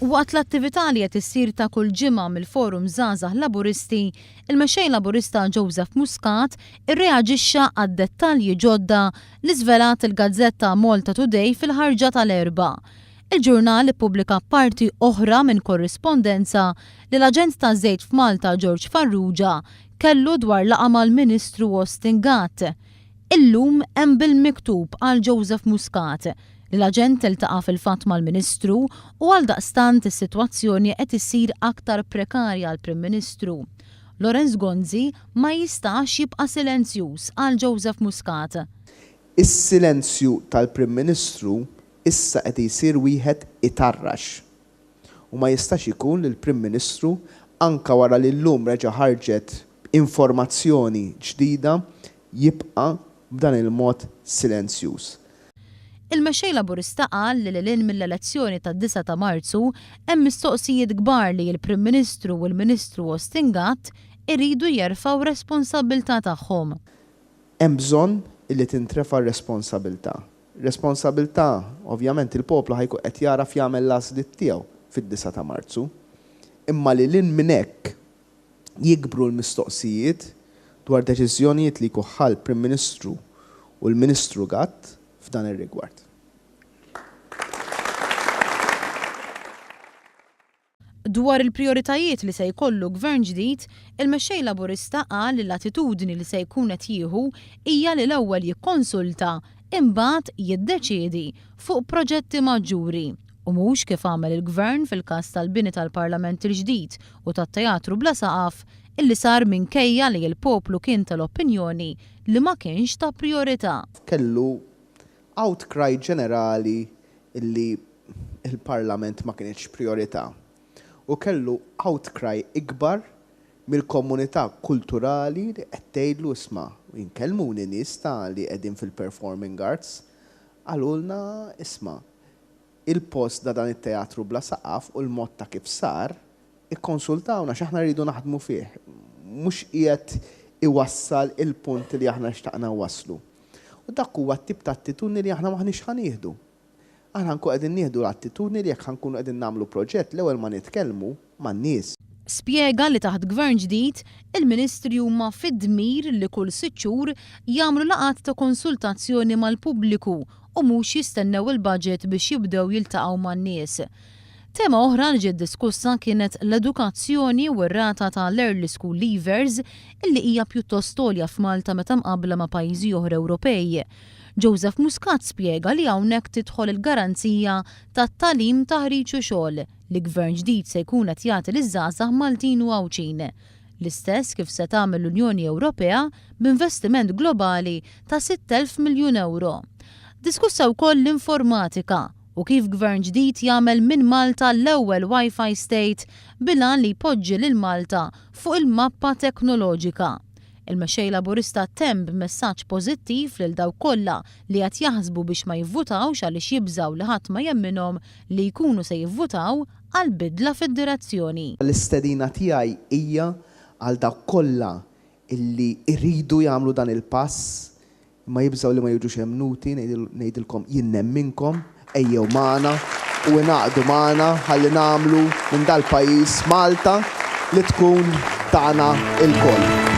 Waqt l-attività li qed issir ta' kull ġimgħa mill-Forum Żgħażagħ Laburisti, il-Mexxej Laburista Joseph Muscat irreaġixxa għad-dettalji ġodda li żvelat il-gazzetta Malta Today fil-ħarġa tal-Erbgħa. Il-ġurnal ippubblika parti oħra minn korrispondenza li l-aġent taż-żejt f'Malta George Farrugia kellu dwar laqgħa mal-Ministru Austin Gatt. Illum hemm bil-miktub qal Joseph Muscat li l-aġent iltaqa' fil-fatt mal-Ministru u għaldaqstant is-sitwazzjoni qed issir aktar prekarja għall-Prim Ministru. Lawrence Gonzi ma jistax jibqa' silenzjuż, qal Joseph Muscat. Is-silenzju tal-Prim Ministru issa qed jsir wieħed itarrax. U ma jistax ikun li l-Prim Ministru, anke wara li llum reġa' ħarġet informazzjoni ġdida, jibqa' b'dan il-mod silenzjuż. Il-Mexxej Laburista qal li lil hinn mill-elezzjoni tad-disgħa ta' Marzu hemm mistoqsijiet kbar li l-Prim Ministru u l-Ministru Austin Gatt iridu jerfgħu responsabbiltà tagħhom. Hemm bżonn illi tintrefa' r-responsabilità. Responsabilità, ovvjament il-poplu ħa jkun qed jagħraf jagħmel l-għażliet tiegħu fid-disgħa ta' Marzu. Imma lil hinn minn hekk jikbru l-mistoqsijiet dwar deċiżjonijiet li jkun ħa l-Prim Ministru u l-Ministru Gatt f'dan ir-rigward. Dwar il-prijoritajiet li se jkollu Gvern ġdid, il-Mexxej Laburista qal li l-attitudni li se jkun qed jieħu hija li l-ewwel jikkonsulta imbagħad jiddeċiedi fuq proġetti maġġuri u mhux kif għamel il-Gvern fil-każ tal-bini tal-Parlament il-ġdid u tat-teatru bla saqaf illi sar minkejja li l-poplu kien tal-opinjoni li ma kienx ta' prijorità. Kellu outcry ġenerali illi l-Parlament ma kinitx prijorità u kellu outcry ikbar mill-komunità kulturali li qed tgħidlu isma' jien kellmuni nies ta' li qegħdin fil-performing arts qalulna isma' il-post da dan it-teatru bla saqaf u l-mod ta' kif sar ikkonsultawna għax aħna rridu naħdmu fih. Mhux qiegħed iwassal il-punt li aħna xtaqna nwasslu. U dak huwa t-tip ta' attitudni li aħna m'aħniex ħa nieħdu. Aħna ħa nkunu qegħdin nieħdu l-attitudni li jekk ħa nkunu qegħdin nagħmlu proġett l-ewwel ma nitkellmu man-nies. Spjega li taħt Gvern ġdid, il-Ministri huma fid-dmir li kull sitt xhur jagħmlu laqgħat ta' konsultazzjoni mal-pubbliku u mhux jistennew il-budget biex jibdew jiltaqgħu man-nies. Tema oħra li ġiet diskussa kienet l-edukazzjoni u r-rata ta' l-early school leavers illi hija pjuttost għolja f'Malta meta mqabbla ma' pajjiżi oħra Ewropej. Joseph Muscat spjega li hawnhekk tidħol il-garanzija ta' tagħlim, taħriġ u xogħol li gvern ġdid se jkun qed jagħti liż-żgħażagħ Maltin u Għawdxin. L-istess kif se tagħmel l-Unjoni Ewropea b'investiment globali ta' 6,000 miljun ewro. Diskussa wkoll l-informatika u kif Gvern ġdid jagħmel minn Malta l-ewwel Wi-Fi State bil-għan li jpoġġi lil Malta fuq il-mappa teknoloġika. Il-Mexxej Laburista temm b'messaġġ pożittiv lil dawk kollha li qed jaħsbu biex ma jivvutawx għaliex jibżgħu li ħadd ma jemminhom li jkunu se jivvutaw għal bidla fid-direzzjoni. L-istedina tiegħi hija għal dawk kollha illi jridu jagħmlu dan il-pass imma jibżgħu li ma jiġux emmnuti, ngħidilkom jien nemminkom, ejjew magħna u ingħaqdu magħna ħalli nagħmlu minn dal-pajjiż Malta li tkun tagħna lkoll.